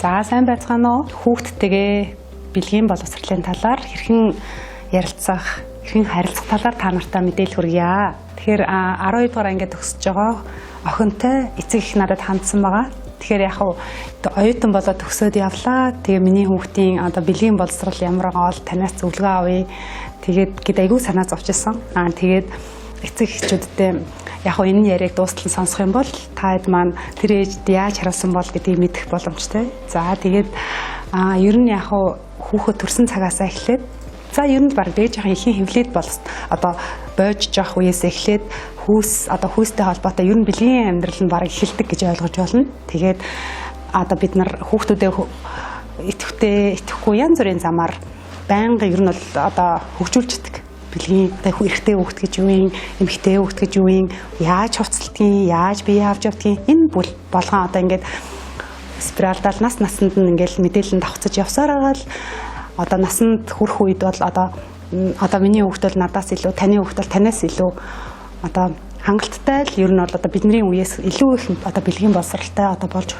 За, сайн байцгаана уу? Хүүхдтэйгээ бэлгийн боловсролын талаар хэрхэн ярилцах, хэрхэн харилцах талаар та нартай мэдээлэл хүргье. Тэгэхээр 12 дугаар ангид төгсөж байгаа охинтой эцэг их надад хандсан байгаа. Тэгэхээр яг хав оюутан болоод төгсөөд явлаа. Тэгээ миний хүүхдийн одоо бэлгийн боловсрол ямар байгаа бол танаас зөвлөгөө авъя. Тэгээд гээд айгүй санаа зовчихсон. Тэгээд эцэг эхчүүдтэй яг хав энэ яриаг дуустал нь сонсох юм бол та хэд маань тэр ээжд яаж хариулсан бол гэдгийг мэдэх боломжтой. За, тэгээд ер нь яг хав хүүхэд төрсэн цагаасаа эхлээд, за, ер нь баг дээжийн ихийн хөвлөд бол одоо бойж жоох үеэс эхлээд хүүс одоо хүүстэй холбоотой ер нь бэлгийн амьдрал нь баг эхэлдэг гэж ойлгож байна. Тэгээд одоо бид нар хүүхдүүдээ идэвхтэй, идэвхгүй янз бүрийн замаар байнга ер нь бол одоо хөгжүүлждэг. Бэлгийн одоо эрэгтэй хүүхд гэж юу юм, эмэгтэй хүүхд гэж юу юм, яаж хувцалдгийг, яаж бие авч явдгийг энэ бүл болгон одоо ингээд спиралдал нас насанд нь ингээл мэдээлэл нь давхцаж явсаар байгаа л одоо насанд хүрэх үед бол одоо миний хүүхд бол надаас илүү, таны хүүхд бол танаас илүү одоо хангалттай л ер нь бол одоо бидний үеэс илүү их одоо бэлгийн боловсралтай одоо болж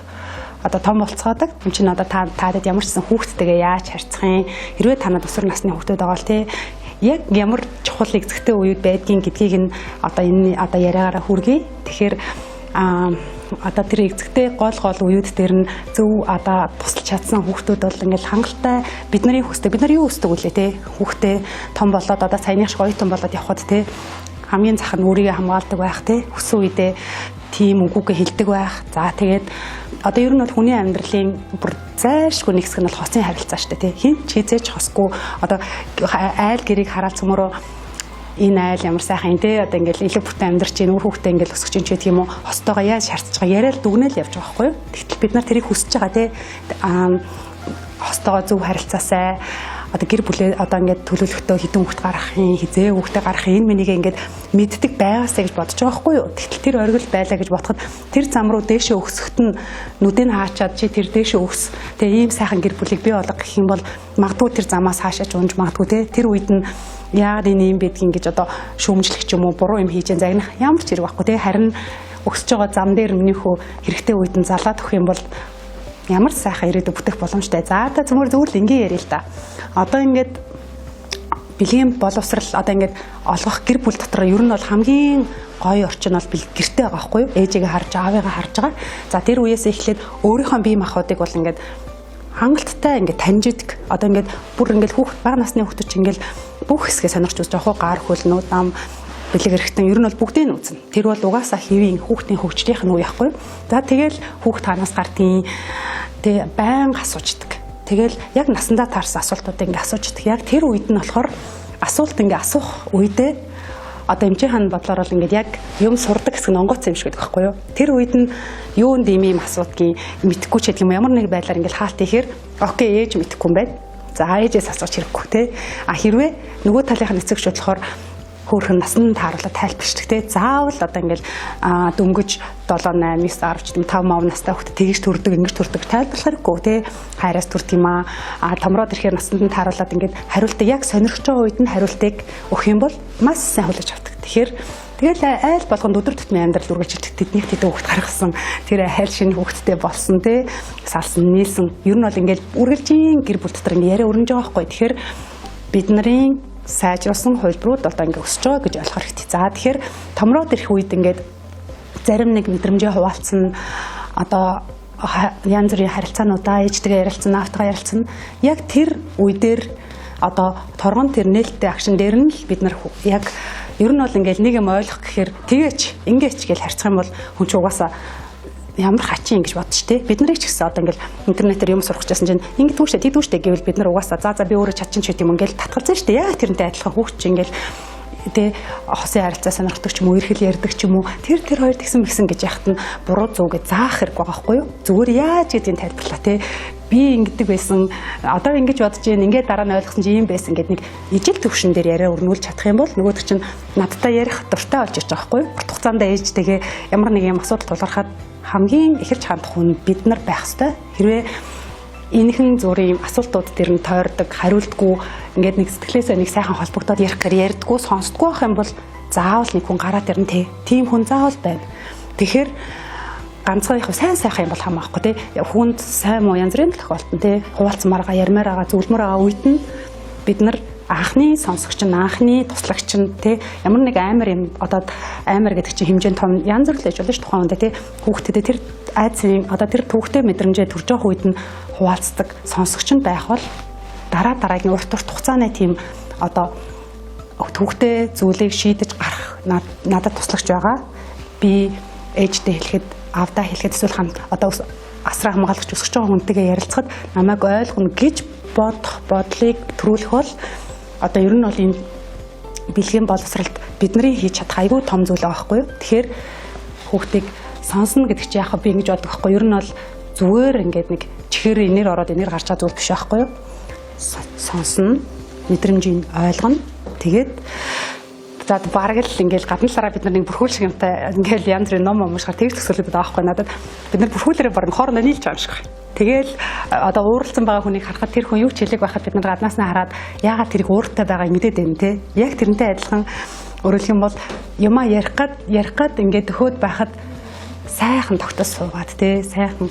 одоо том болцгоодог. Энд чинь одоо та таадад ямар ч сан хүүхдтэйгээ яаж харьцах юм, хэрвээ танад өсвөр насны хүүхдүүд байгаа бол тий яг ямар чухал эзэгтэй үеуд байдгийг гэдгийг нь одоо энэ одоо яриагаараа хүргэе. Тэгэхээр одоо тэр эзэгтэй гол гол үеуд дээр нь зөв одоо тусалж чадсан хүүхдүүд бол ингээл хангалттай бидний хүсдэг. Бид нар юу хүсдэг үлээ те? Хүүхдээ том болоод одоо саяных шиг оюутан болоод явхад те хамгийн зах нь өөрийгөө хамгаалдаг байх те, хүссэн үедээ тийм үгүйгээ хэлдэг байх. За, тэгээд одоо ер нь бол хүний амьдралын бүр зайлшгүй нэг хэсэг нь бол хосын харилцаа шүү дээ, тий. Хин ч хизээч хосгүй одоо айл гэрийг хараал цөмөрөө энэ айл ямар сайхан те, одоо ингээл илүү бүтэн амьдарч чинь, үр хүүхдээ ингээл өсгөж чинь ч гэх юм уу, хостойгоо яаж харьцаж байгаа яриад дүгнэл явж байгаа байхгүй юу. Тэгтэл бид нар тэрийг хүсэж байгаа те, хостойгоо зөв харилцаасай, одоо гэр бүлээ одоо ингээд төлөөлөхдөө хэдэн хүүхд гаргах юм, хизээ хүүхдээ гаргах юм, энэ миний ингээд мэддэг байгаасаа гэж бодож байгаа байхгүй юу. Тэгтэл тэр оргил байлаа гэж бодоход тэр зам руу дээшээ өксөхт нь нүдийг хаачаад чи тэр дээшээ өкс. Тэгээ ийм сайхан гэр бүлийг бий болго гэх юм бол магадгүй тэр замаас хаашаач унж магадгүй те. Тэр үед нь яагаад энэ юм байдгийг гэж одоо шүүмжлэх ч юм уу, буруу юм хийж загнах ямар ч хэрэг байхгүй те. Харин өксөж байгаа зам дээр миний хөө хэрэгтэй үед нь залаад өгөх юм бол ямар сайхан ирээдүй бүтэх боломжтой. За, та зүгээр зүгээр л ингээ ярил л да. Одоо ингээд бэлгийн боловсрал одоо ингээд олгох гэр бүл дотор ер нь бол хамгийн гоё орчин бол гэрте байгаа байхгүй юу? Ээжигээ харж, аавыгаа харж байгаа. За, тэр үеэс эхлээд өөрийнхөө бие махбодыг бол ингээд хангалттай ингээд таньж идэг. Одоо ингээд бүр ингээд хүүхд бага насны хүүхдүүд чинь ингээд бүх хэсгээ сонирхч үзэж байгаа хөө, гар хөлнүүд, нам, бэлэг эрэхтэн ер нь бол бүгдийг нь үзнэ. Тэр бол угаасаа хэвийн хүүхдийн хөгжлийнх нь үе байхгүй юу? За, тэгэл хүүхд танаас гардгийн тэгээ байнга асуучдаг. Тэгэл яг насандаа таарсан асуултуудыг ингээ асуучдаг. Яг тэр үед нь болохоор асуулт ингээ асуух үедээ одоо эмчийн хан бодлоор бол ингээд яг юм сурдаг хэсэг нь онгоцсон юм шиг байдаг байхгүй юу? Тэр үед нь юунд ийм юм асуудгийг мэдэхгүй ч гэдэг юм, ямар нэг байдлаар ингээд хаалт ихээр окей, ээж мэдэхгүй юм байна. За, ээжээс асууж хэрэггүй те. А хэрвээ нөгөө талынх нь эцэг болохоор хөөрхөн насан тааруулаад тайлбарчдаг те. Заавал одоо ингээл дөнгөж 7 8 9 10 ч 5 мав настай хүүхэд тэгж төрдөг, ингэж төрдөг тайлбарлах хэрэггүй те. Хайраас төрдөг юм аа. А томроод ирэхээр насанд нь тааруулаад ингээд хариултыг яг сонирхож байгаа үед нь хариултыг өгөх юм бол маш сайн хүлээж авдаг. Тэгэхээр тэгэл айл болгонд өдөр тутмын амьдрал үргэлжилдэг. Тэднийх тэдэн хүүхд гаргасан. Тэр айл шинэ хүүхэдтэй болсон те. Салсан, нийлсэн. Ер нь бол ингээд үргэлжийн гэр бүл дотор ингээд яриа өрнөж байгаа байхгүй. Тэгэхээр бид нарын сайжруулсан хувилбарууд одоо ингээд өсөж байгаа гэж ойлгох хэрэгтэй. За, тэгэхээр томроод ирэх үед ингээд зарим нэг мэдрэмжээ хуваалцсан, одоо янз бүрийн харилцаануудаа ээжтэйгээ ярилцсан, аавтайгаа ярилцсан. Яг тэр үе дээр одоо торгон тэр нээлттэй акшн дээр нь л бид нар яг ер нь бол ингээл нэг юм ойлгох гэхээр тэгээч ингээч гэж харьцах юм бол хүн чинь угаасаа ямар хачин ингэж бодчих те. Бид нарыг ч гэсэн одоо ингээл интернетээр юм сурах гэсэн чинь ингэдэггүй штэ, тэгдэггүй штэ гэвэл бид нар угаасаа за за би өөрөө чадчин ч гэдэм юм, ингээл татгалзан штэ. Яг тэрнтэй адилхан хүүхд чинь ингээл тэ хосын харилцаа сонирхдаг ч юм уу, эрхэл ярьдаг ч юм уу, тэр тэр хоёр тэгсэн мэгсэн гэж яхад нь буруу зөв гэж заах хэрэг байгаа байхгүй юу? Зүгээр яаж гэдгийг тайлбарлаа те. Би ингэдэг байсан, одоо ингэж бодож гин, ингээд дараа нь ойлгосон чи ийм байсан гэд нэг ижил төвшин дээр яриа өрнүүлж чадах юм бол нөгөөдөг чинь надтай ярих дуртай болж ирж байгаа байхгүй юу? Урт хугацаанд ээжтэйгээ ямар нэг юм асуудал тулгархад хамгийн ихэрч хандах хүн бид нар байх ёстой. Хэрвээ энэхэн зүрийн асуултууд дээр нь тойрдог, хариулдаггүй, ингээд нэг сэтгэлээсээ нэг сайхан холбогдоод ярих гэр ярьдггүй, сонсдггүй байх юм бол заавал нэг хүн гараад ирнэ те. Тийм хүн заавал байна. Тэгэхээр Ганцхан яг сайн сайхан юм бол хамаахгүй тий. Хүнд сайн муу янз бүрийн тохиолдсон тий. Хуваалцмаар байгаа, ярмаар байгаа, зөвлөмөр байгаа үед нь бид нар анхны сонсогч нь, анхны туслагч нь тий, ямар нэг амар юм, одоо амар гэдэг чинь хэмжээнд том, янз бүр л байж болно ш, тухайн хүндээ тий. Хүүхдэд тэр айдсын, одоо тэр түүхтэй мэдрэмжээ төрж байгаа үед нь хуваалцдаг сонсогч нь байх бол дараа дараагийн урт урт хугацааны тийм одоо түүхтэй зүйлийг шийдэж гарах надад туслагч байгаа. Би ээжтэй хэлэхэд, аавдаа хэлэхэд, эсвэл хамт одоо асраа хамгаалагч өсөж байгаа хүнтэйгээ ярилцахад намайг ойлгоно гэж бодох бодлыг төрүүлэх бол одоо ер нь бол энэ бэлгийн боловсралд бидний хийж чадах айгүй том зүйл байгаа байхгүй юу? Тэгэхээр хүүхдийг сонсно гэдэг чинь яг би ингэж бодох байхгүй. Ер нь бол зүгээр ингээд нэг чихээр энээр ороод энээр гарч байгаа зүйл биш байхгүй юу? Сонсно, мэдрэмжийг ойлгоно. Тэгээд за бараг л ингээл гадна талаараа бид нар нэг бүрхүүл шиг юмтай ингээл янз бүрийн ном уншихаар тэгж төсөөлөд байгаа байхгүй надад. Бид нар бүрхүүлээрээ бараг хоорондоо нийлж байгаа юм шиг байна. Тэгэл одоо ууралцсан байгаа хүнийг харахад, тэр хүн юу ч хэлээг байхад бид нар гаднаас нь хараад яагаад тэрийг ууртай байгааг мэдээд байна те. Яг тэрнтэй адилхан, өөрөлдөх юм бол юмаа ярих гад ингээд төхөөд байхад сайхан тогтож суугаад те, сайхан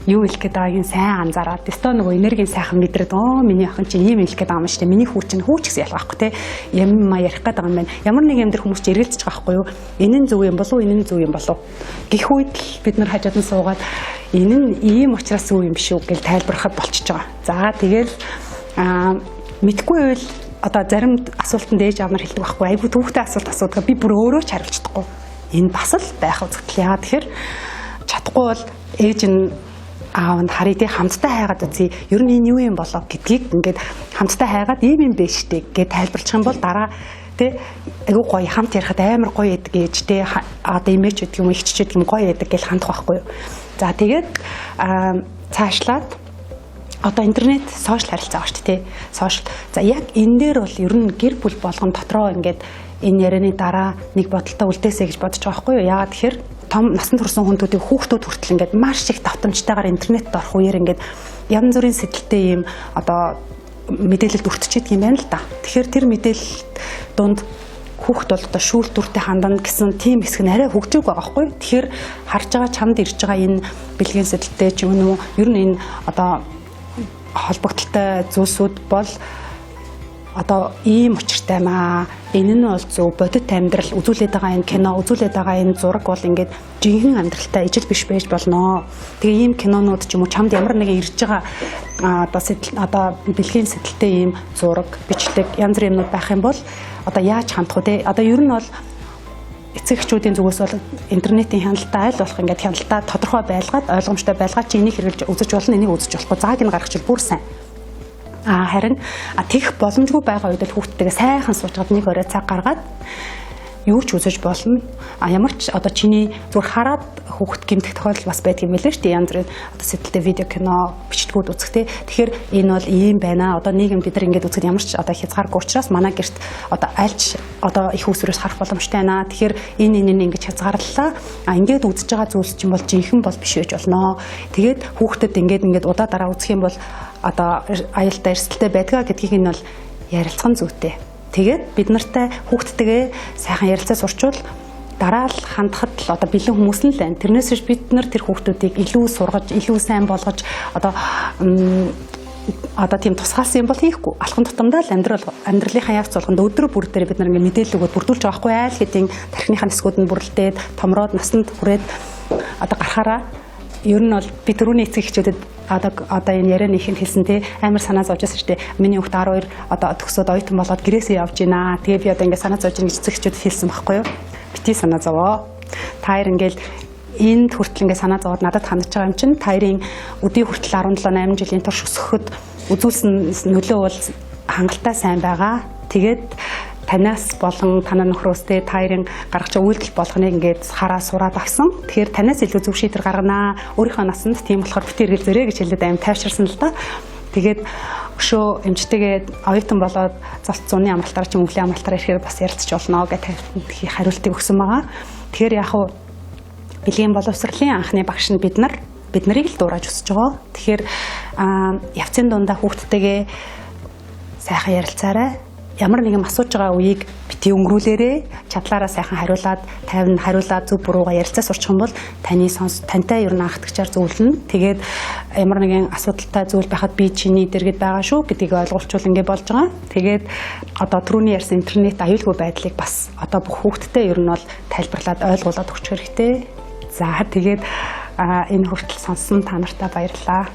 юу хэлэх гээд байгааг нь сайн анзаараад, өстой нөгөө энергийн сайхан мэдрээд, "Оо, миний охин чинь ийм хэлэх гээд байгаа юм шүү дээ, миний хүү чинь", хүү ч гэсэн ялгаахгүй те, юм ярих гээд байгаа юм байна. Ямар нэг юм дээр хүмүүс чи эргэлзэж байгаа байхгүй юу? Энэ нь зөв юм болов уу, энэ нь зөв юм болов гэх үед л бид нар хажууд нь суугаад энэ нь ийм учраас зөв юм биш үү гэж тайлбарлахад болчихж байгаа. За, тэгэл мэдгүй байвал одоо зарим асуултанд ээж аав нар хэлдэг байхгүй, айгүй төвөгтэй асуулт асуудаг, би бүр өөрөө ч хариулж чадахгүй. Энэ бас л байх үзэгдэл. Яагаад тэгэхээр чадахгүй бол ээж нь, аав нь харъя тий, хамтдаа хайгаад үзье. Ер нь энэ юу юм болоо гэдгийг ингээд хамтдаа хайгаад ийм юм бэ штэ гэж тайлбарлах юм бол дараа тий айгүй гоё, хамт ярихад амар гоё яадаг ээж тий, одоо эмээч гэдэг юм, эгч гэдэг юм, гоё яадаг гэж хандах байхгүй юу. За, тэгээд цаашлаад одоо интернет, social харилцаа байгаа шүү дээ тий. Social. За, яг энэ дээр бол ер нь гэр бүл болгон дотроо ингээд энэ ярианы дараа нэг бодолтой үлдээсэй гэж бодож байгаа байхгүй юу. Яагаад тэгэхээр том насанд хүрсэн хүнтүүдийн хүүхдүүд хүртэл ингээд маш их давтамжтайгаар интернетд орох үеэр ингээд янз бүрийн сэтэлтэй ийм одоо мэдээлэлд өртчихэд юм байна л да. Тэгэхээр тэр мэдээлэл дунд хүүхд бол одоо шүүлтүүртэй хандана гэсэн тийм хэсэг нь арай хөгжөөг байгаа байхгүй. Тэгэхээр харж байгаа, чамд ирж байгаа энэ бэлгийн сэтэлтэй ч юм уу, ер нь энэ одоо холбогдлолтой зүйлсүүд бол одоо ийм учиртай маа. Энэ нь бол зөв бодит амьдрал үзүүлээд байгаа, энэ кино үзүүлээд байгаа энэ зураг бол ингээд жинхэнэ амьдралтай ижил биш байж болно. Тэгээ ийм кинонууд ч юм уу, чамд ямар нэгэн ирж байгаа одоо сэтэл, одоо бэлгийн сэтэлтэй ийм зураг, бичлэг, янз бүрийн юмнууд байх юм бол одоо яаж хандах вэ те? Одоо ер нь бол эцэг эхчүүдийн зүгээс бол интернетийн хяналтаа аль болох ингээд хяналтаа тодорхой байлгаад, ойлгомжтой байлгаад, чи энийг хэрэглэж үзэж болно, энийг үзэж болохгүй зааг нь гаргачих бүр сайн. А харин тех боломжгүй байгаа үед л хүүхдтэйгээ сайхан суучгаад нэг орой цаг гаргаад юу ч үзэж болно. А ямар ч одоо чиний зүгээр хараад хүүхд гэмтэх тохиолдол бас байдаг юм билээ шүү дээ. Янз бүрийн одоо сэтэлтэй видео, кино, бичлэгүүд үзэх те. Тэгэхээр энэ бол ийм байна. Одоо нийгэм бид нар ингээд үзэхэд ямар ч одоо хязгааргүй учраас манай гэрт одоо альч одоо их усрээс харах боломжтой байна. Тэгэхээр энэ энэ ингэж хязгаарлалаа. А ингээд үзэж байгаа зүйлс чинь бол жинхэнэ бол биш байж болно. Тэгээд хүүхдэд ингээд ингээд удаа дараа үзэх юм бол одоо аюултай, эрсдэлтэй байдгаа гэдгийг нь бол ярилцсан зүйтэй. Тэгээд бид нартай хүүхдтэйгээ сайхан ярилцаа сурчвал дараа л хандахад л одоо бэлэн хүмүүс нь л байна. Тэрнээс биш бид нар тэр хүүхдүүдийг илүү сургаж, илүү сайн болгож одоо тийм тусгаалсан юм бол хийхгүй. Алхам тутамдаа л амьдралынхаа явц болгонд өдрө бүр дээр бид нар ингээ мэдээлэл өгөөд бүрдүүлж байгаа байхгүй, айл хэдийн тархиныхаа нисгүүд нь бүрлдээд, томроод, насанд хүрээд одоо гарахаараа. Ер нь бол би түрүүний эцэг эхчүүдэд одоо энэ ярианы ихэнд хэлсэн те, амар санаа зовж байсан шүү дээ. Миний хүүхд 12 одоо төгсөөд оюутан болоод гэрээсээ явж байна. Тэгээ би одоо ингээ санаа зовж байгаа гэж эцэг эхчүүдэд хэлсэн байхгүй юу? Бити санаа зовоо. Та хоёр ингээл энд хүртэл ингээ санаа зовоод надад хандж байгаа юм чинь та хоёрын өдий хүртэл 17 8 жилийн турш өсгөхөд үзүүлсэн нөлөө бол хангалттай сайн байгаа. Тэгээд танаас болон танаа нөхрөөстэй та хоёрын гаргаж байгаа үйлдэл болгоныг ингээд хараа сураад авсан. Тэгэхээр танаас илүү зөв шийдвэр гарганаа. Өөрийнхөө насанд тийм болохоор бити эргэлзээрэй гэж хэлээд аим тайвширсан л да. Тэгээд өшөө эмчтэйгээ оюутан болоод золт зуны амралтаар ч юм, өвлийн амралтаар ирэхээр бас ярилцж болно гэж хариултыг өгсөн байгаа. Тэгэхээр яг хуу бэлгийн боловсролын анхны багш нь бид нар, бид нарыг л дуурайж өсөж байгаа. Тэгэхээр явцын дундаа хүүхдтэйгээ сайхан ярилцаарай. Ямар нэгэн асууж байгаа үеийг битгий өнгөрүүлээрээ, чадлаараа сайхан хариулаад, тайван хариулаад, зөв буруугаа ярилцаа сурчих юм бол таны сонс тантай ер нь анхдагчаар зөвлөнө. Тэгээд ямар нэгэн асуудалтай зүйл байхад би чиний дэргэд байгаа шүү гэдгийг ойлгуулчвал ингэ болж байгаа. Тэгээд одоо түрүүний ярьсан интернет аюулгүй байдлыг бас одоо бүх хүүхдтэй ер нь бол тайлбарлаад, ойлгуулад өгчих хэрэгтэй. За, тэгээд энэ хүртэл сонссон та нартай баярлалаа.